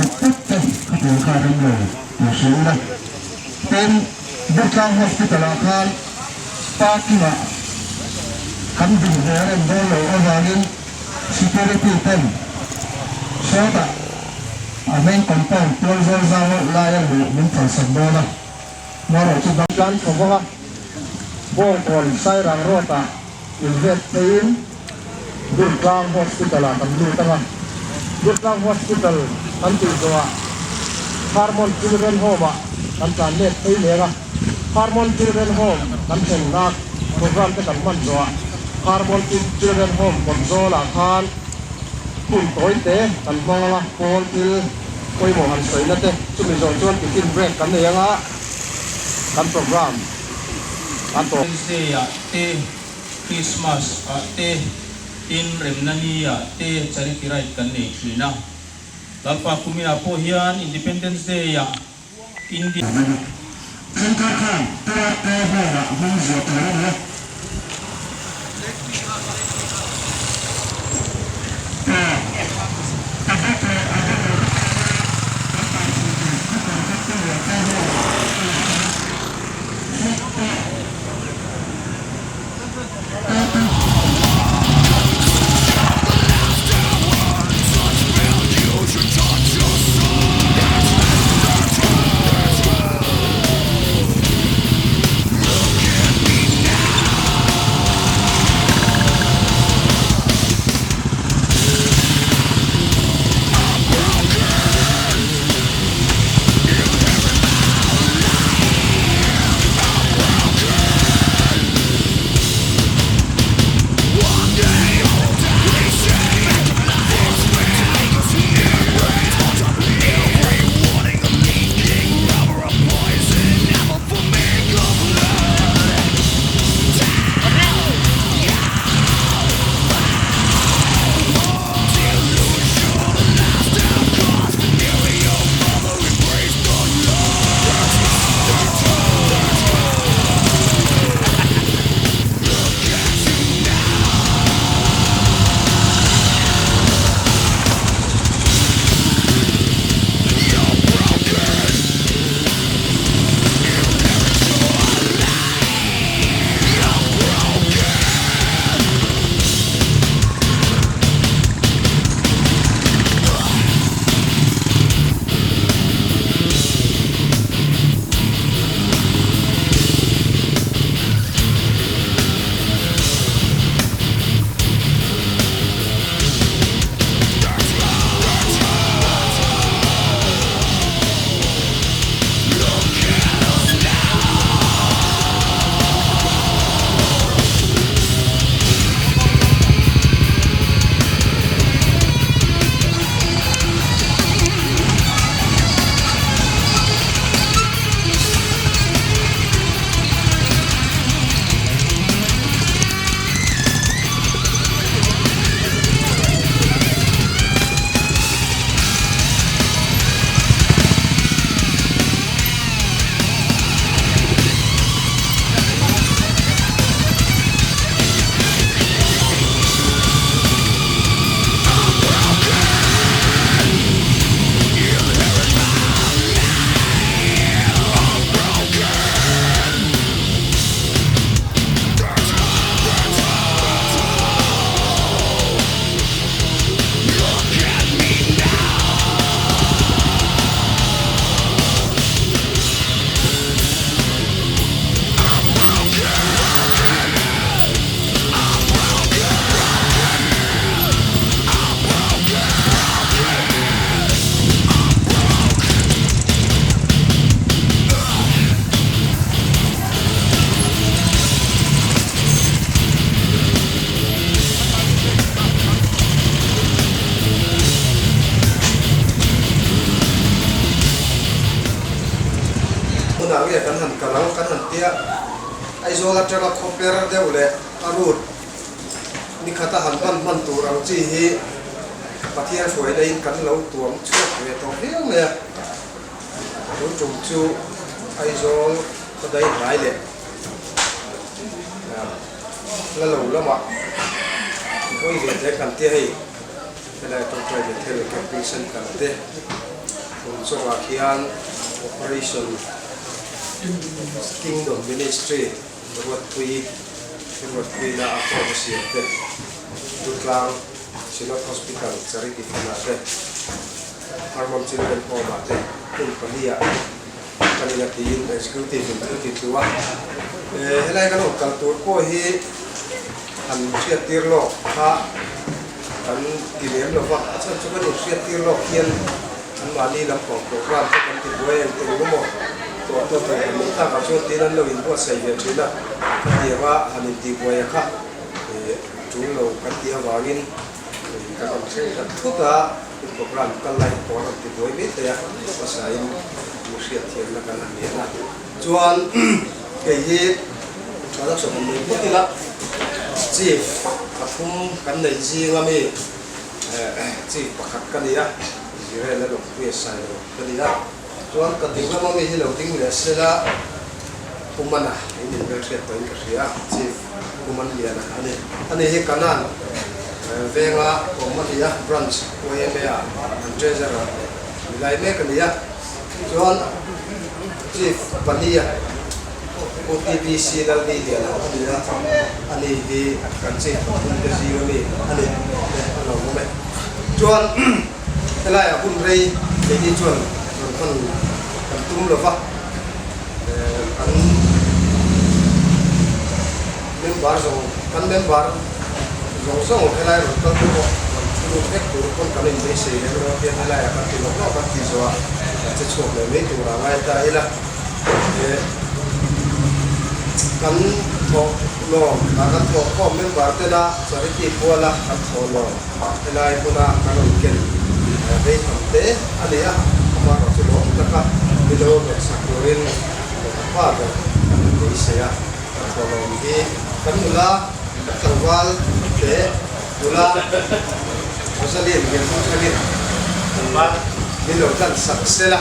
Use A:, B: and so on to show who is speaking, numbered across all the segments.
A: Tak tak te khatiang kha rem lo tih hria ila. Tin, Burtlang Hospital ah khan parking ah kan ding ve a rem dawn lo avangin security ten sawtah a main compound tual zawl zau laia luh min phalsak dawn a, marawh chu dam tlan thaw vang a, Bawngkawn Sairang Road ah invet pheiin Durtlang Hospital ah kan lut ang a, Durtlang Hospital kan tih zawhah Harmon Children Home ah kan tlan let phei leng a, Harmon Children Home kan thlennak program te kan hman zawhah Harmon Children Home kawt zawlah khan hun tawi te kan hmang ang a, pawl thil pawimawh han sawina te chumi zawh chuan tiffin break kan nei ang a, kan program a tawp.
B: Wednesday ah te Christmas ah te, tin remna ni ah te charity ride kan nei thin a. Lalpa Kumina pawh hian Independence Day ah India.
A: Thenkhat khan Terarte hall-ah hmang zuah tur a ni a.
C: kal ang kan han tia. Aizawl atanga khaw per deuh leh a route nikhata han hman hman tur ang chi hi Pathian hruaina in kan lo tuam chhuak ve tawh viau mai a. Tun tum chu Aizawl khaw dai hnai leh la lo lamah hawi ve te kan tia hei. Helai tawngtai Bethel Camping Centre te hmun chungah khian Operation Kingdom Ministry Ruatpui Ruatpuina a form a siam te Dutlang Synod Hospital Charity Fund ah te Harmon Children Home ah te hmun paliah kan ina tiin Executive in thil ti tlu a. Helai kan awm kal tur pawh hi han hriattir lawk kha Kan ti lem lo va, a chhan chu kan inhriattir lawk hian anmahni lampang program te kan ti buai eng eng emaw tuah tawh tur han neih takah chuan tiin an lo inbuatsaih ve thin a, khatianga han intihbuai a kha tul lo kan tih avangin kan rawn thleng ta thut a, in program kal lai pawh a rawn ti buai mai thei a, hmasain mi hriatthiamna kan han lian a, chuan kei hi introduction han nei phawt ila. Chief pathum kan neih zing ami Chief pakhat ka ni a, Zirela Lawmpuia Sailo ka ni a. Chuan ka ding lam ami hi lo ding leh sela Pumana in inhmelhriat tawhin ka hria a, Chief Pumanliana a ni. Ani hi Kanan venga awm a ni a, Branch YMA ah an Treasurer leh milai mek a ni a. Chuan Chief Pania. Pu TBC Lalniliana a ni a, ani hi kan chief pathum te zing ami a ni e, a lo awm e. Chuan helaiah hun rei keini chuan rawn hman kan tum lo va, kan member zawng kan member zawng zawng helai rawn kal te pawh rawn thu lut vek tur pawn kan inbeisei lem lo a, tian helaiah kan ti lawk lawk a, ti zawhah kan che chhuak leh mai tur a ngai ta ila. Kan thawh lawm ah kan thawh khawm member tena charity puala kan thawh lawm helai hmuna kan rawn ken vei tham te a ni a, amaherawh chu lawm taka milo rawn sak turin lawmna pa ber kan han beisei a, kan thawh lawm hi kan nula kan tlangval te nula Rosaline Lianhmangthangin milo tlan sak sela.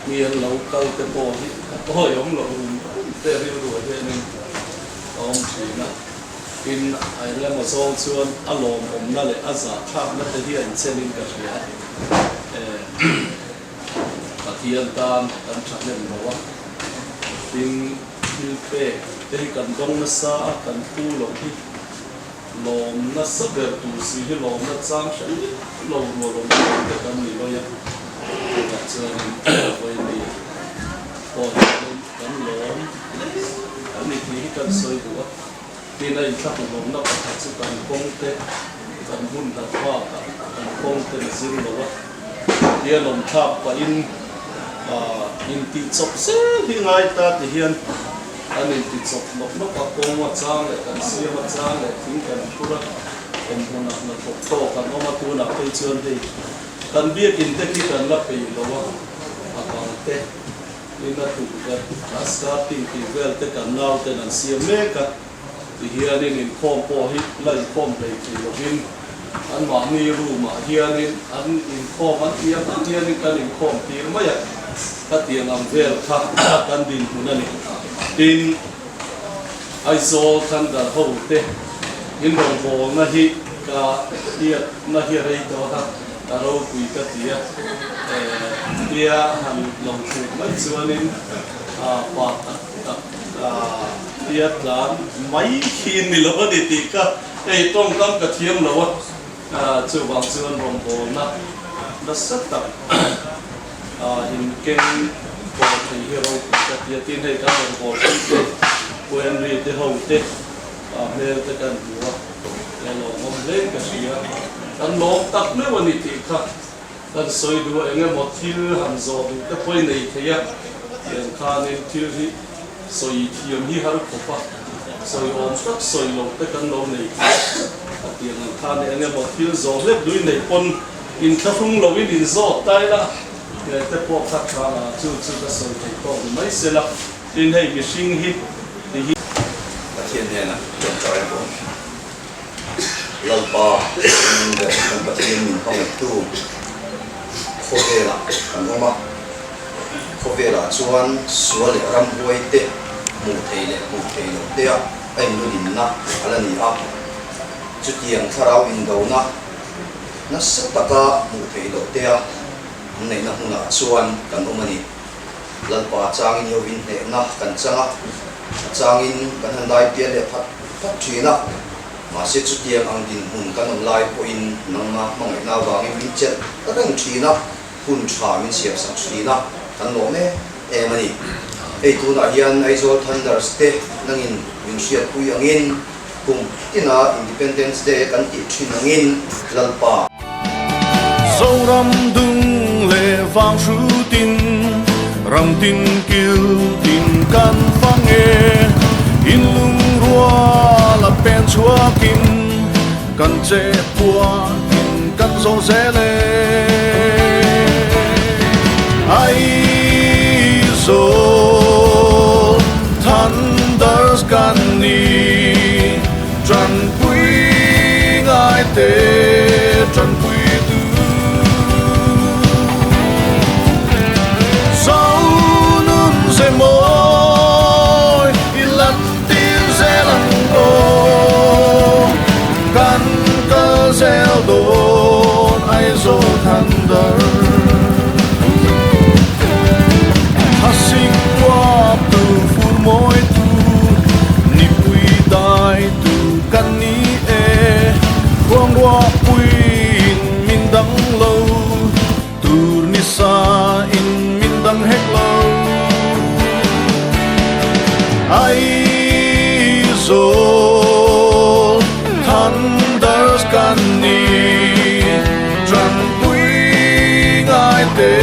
D: Mi an lo kal te pawh hi a awihawm loh rum rum te rilru ah hianin a awm thin a. Tin, a engemaw zawng chuan a lawmawmna leh a zahthlakna te hi a inchenin ka hria. Pathian tan kan thahnem lo a, tin, thil pek te hi kan dawng nasa a, kan pu loh hi lawm nasa ber tur si hi lawmna chang hre miah lo rual awm tawk te kan ni lawi a. Tunah chuanin vawiin pawh hianin kan lawm hle a ni tih hi kan sawi duh a. Tin a inthlahhlawmna pakhat chu kan kawng te kan hun hlat bakah kan kawng ten a zir lo a, hian awm thlak pahin intihchawp zel hi ngai ta ti hian an intichawp nawk nawk a, kawng a chang leh kan siam a chang leh thing kan phur a, awm hmunah hnathawk tawk an awm a, tunah phei chuan hei kan biakin te khi kan la peih lo a, a bang te. Ina tukverh a starting tih vel te kan nau ten an siam mek a, tihianin inkhawm pawh hi la inkhawm hlei thei lovin anmahni room ah hianin an inkhawm an tih ang ang hianin kan inkhawm tir mai a, khatiang ang vel kha kan dinhmun a ni. Tin, Aizawl Thunder ho te in rawngbawlna hi ka hriatna hi a rei tawh a. A ropui ka ti a, tia han lo thluk mai chuanin pa tak tak tia tlan mai khi ni lo a ni tih kha hei tawngkam ka thiam lo a, chuvang chuan rawngbawlna nasa tak inkeng kawl thei hi ropui ka ti a, tin hei kan rawngbâwl pui te Pu Henry te ho te hmel te kan hmu a, lawmawm hle ka hria, kan lawm tak meuh a ni tih kha. Kan sawi duh a eng emaw thil han zawh duh te pawh i nei thei a, tiang khanin thil hi sawi thiam hi har khawp a, sawi awm tak sawi loh te kan lo nei thei a, a tiang ang khan eng emaw thil zawh hlek duh i neih pawn inthlahrung loin inzawt ta ila, he te pawh kha tha chu chu ka sawi thei tawk ni mai se la, tin hei mihring hi ti hi.
E: Pathian hnenah tawngtai a bawm. Lalpa in leh kan Pathian min hmangaihtu khawvelah kan awm a, khawvelah chuan sual leh ramhuai te hmuh thei leh hmuh thei loh te a a inlulinna a la ni a, chutiang thlarau indona nasa taka hmuh theih loh te a an neihna hmunah chuan kan awm a ni. Lalpa changin Iovin hnehna kan chang a, a changin kan han dai pial leh phat phat thin a. Mahse chutiang ang dinhmun kan awm lai pawhin nangma hmangaihna avangin min chelh reng thin a, hun tha min siamsak thin a, kan lawm em em a ni. Hei tunah hian Aizawl Thunders te nangin min hriatpui angin kum tina Independence Day kan tih thin angin Lalpa.
F: Zoram dung leh vang hrutin ram tin kil tin kan fang e, in lungrual a pen chhuakin kan che puakin kan zawh zel e. Aizawl Thunders kan ni. Tanpui ngai te tanpui tu Zo nun ze mawi i lan tir zel ang aw Kan kal zel dawn Aizawl Thunder Thasik kuap tu fur mawi tu Nipui dai tu kan ni e, Khuang ruah puiin min dang lo, Tur ni sa in min dang hek lo. Aizawl Thunders kan ni, Tanpui ngai te.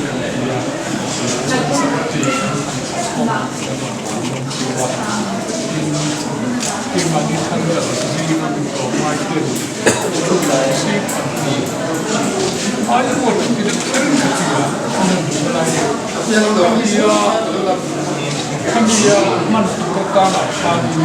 G: kan ti a, General Secretary kan thawhkhawm kan rawn ti dawn chu a. Tin, keimahni Thunder zinga mi tlawmngai ten State pahnih ai pawh an ti deuh kher in ka hria, an duh lai a. Khami a hman tur atanah khanin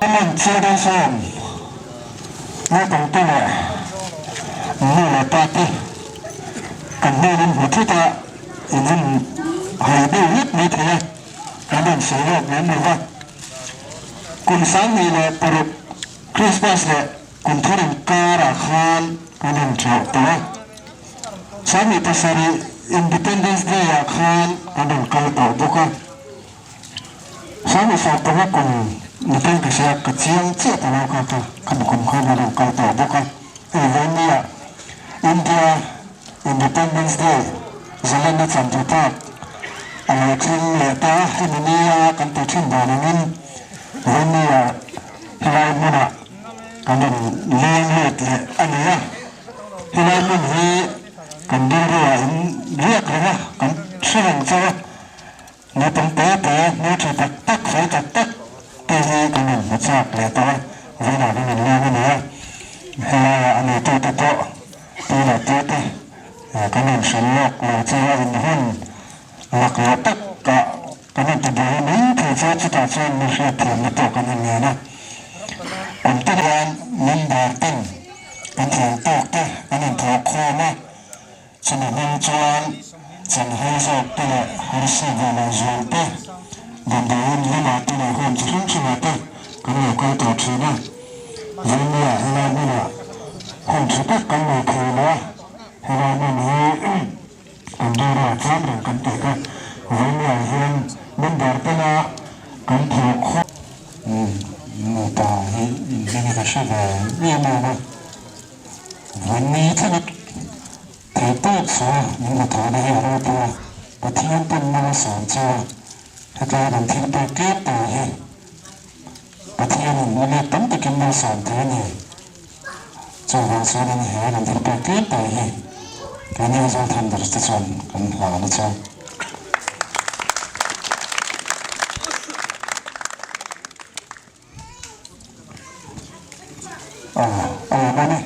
A: Women Children's Home naupang te leh nu leh pa te kan hnen in hmu thut a, in en hawi deuh hlek mai thei a, kan rawn sawi lawk lem lo va. Kum 2006 Christmas leh kum thar inkarah khan kan rawn tlawh tawh a, 27 Independence Day ah khan kan rawn kal tawh bawk a. 26 kum niteng ka hria ka chiang chiah ta lo kha ka khami kum khan a rawn kal tawh bawk a, hei vawinia India Independence Day zalenna chantu tak a lo thleng leh ta a, hemi nia kan ti thin dan angin vawinia helai hmunah kan rawn leng lut leh a ni a, helai hmun hi kan rilruah in riak reng a, kan hre reng chauh a. Naupang te te, hmeltha tak tak, fel tak tak te hi kan rawn hmu chak leh tawh a, vawiinah kan rawn leng a ni a, helaiah a neitute pawh pi leh pu te kan rawn hrilh lawk lo chu a inhun lak leh takah kan rawn ti buai mai thei chu chutah chuan mi hriatthiamna pawh kan inngen a. Kum te hian member ten kan thiam tawk te kan inthawhkhawm a, Chumi hming chuan chanhai zawk te leh harsa ve lo zual te, damdawiin lamah te leh home chi hrang hrangah te kan lo kal tawh thin a. Vawinia helai hmunah hun tha tak kan nei thei lo a, helai hmun hi kan rilruah tlem reng kan tih kha Vawinia hian member tena kan thawh khawp nupa hi inhming hi ka hre ve em em a. Vawiin thlenga thei tawk chu min hmu thawhna hi a ropui a, Pathian pawn mal a sawm chu a, hetlai kan thil pek tlem tur hi Pathianin a let tam takin mal sawm thei a ni. Chuvang chuanin he kan thil pek tlem tur hi keini Aizawl Thunders te chuan kan hlan a chu. A awm a ni.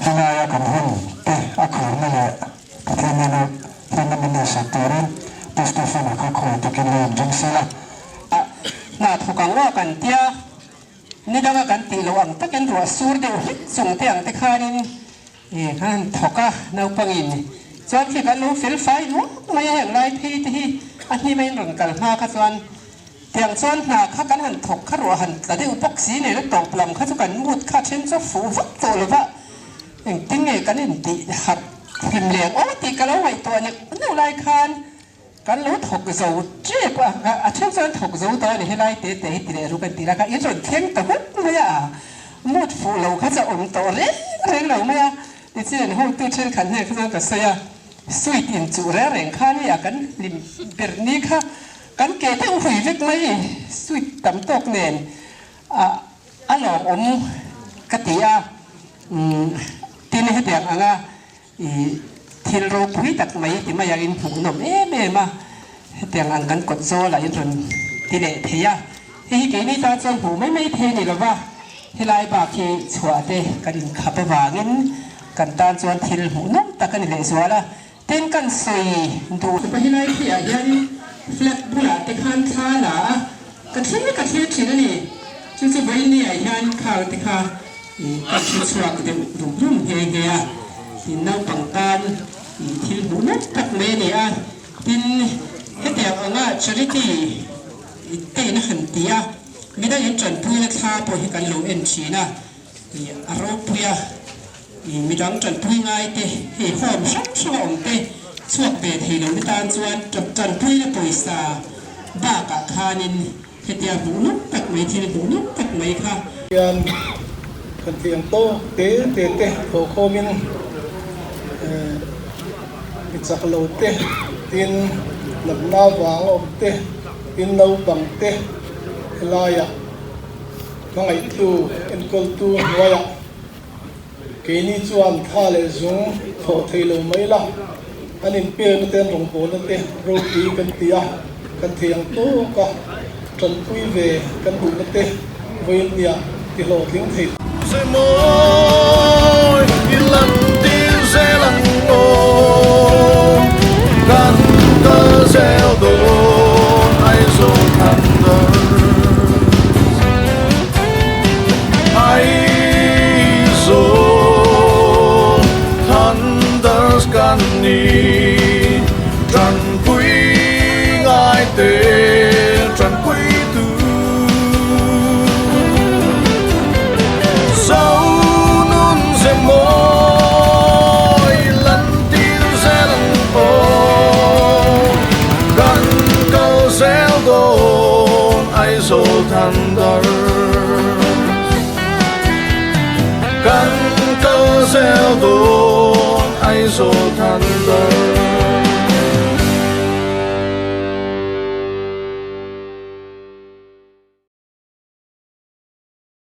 A: Helaia kan hun te a khurna leh Pathian nena hlimna min neihsak turin Pu Stephen-a kha khawi takin lo inring se la.
H: Hna thawk ang aw kan tia, ni danga kan tih loh ang takin ruah sur deuh hlek chung te ang te khanin i kan han thawk a, naupangin chuan khi kan lo fel fai nuam mai a, heng lai phei te hi a hnim a inrawn kal hma kha chuan Tiang chuan hna kha kan han thawk kha ruah han tla deuh bawk si nen a tawp lam kha chu kan mut kha then chu fuh vak tawh lo va, engtin nge kan intih harh hlim leng aw tih ka lo ngaihtuah neuh neuh lai khan kan lo thawk zo tep a, a then chuan thawk zo tawh a ni helai te te hi ti leh ru kan tih lai kha in rawn thleng ta huk mai a, mut fuh lo kha chu a awm tawh reng reng lo mai a, tichuan hotu thenkhat hnenah kha chuan ka sawi a, sweet inchuh reng reng kha nia kan hlim ber ni kha. Kan ke deuh hui vek mai sweet tam tawk nen a a lawmawm ka ti a, tin hetiang anga i thil ropui tak mai ti mai angin hmuhnawm em em a, hetiang ang kan kawt zawlah in rawn ti leh thei a, hei hi keini tan chuan hmuh mai mai thei a ni lova, helai bak hi chhuah te kan inkhap avangin kan tan chuan thil hmuhnawm tak a ni lehzual a. Tin kan sawi duh. Upa helai khi ah hian flag bulah te khan thla la a, ka thlir ka thlir thin a ni. Chu chu vawiin ah hian khang te kha ka hre chhuak deuh rum rum nghe nghe a. Tin naupang tan thil hmuh nawm tak mai a ni a. Tin hetiang anga charity te in a han ti a, midang in tanpuina thla pawh hi kan lo en thin a, a ropui a. Midang tanpui ngai te, hei home hrang hrang a awm te chhuak ve thei lo te tan chuan tanpuina pawisa bakah khanin hetia hmuh nawm tak mai thil hmuh nawm tak mai kha.
G: Hian kan tih ang tawk te te te thawhkhawmin mi chak lo te, tin natna vang a awm te, tin naupang te helaiah hmangaihtu enkawltu hnuaiah Keini chuan thla leh zung thawh thei lo mai la, an inpekna te an rawngbawlna te ropui kan ti a, kan thei ang tawk a, tanpui ve kan duhna te vawiin nia ti hlawhtling thei.
F: Zemawi i lan tir zel ang aw, kan kal zel dawn Aizawl Thunder. Aizawl Thunders kan ni Tanpui ngai te tanpui tu Zo nun ze mawi lan tir zel ang aw Kan kal zel dawn Aizawl Thunder Kan kal zel dawn Aizawl Thunder.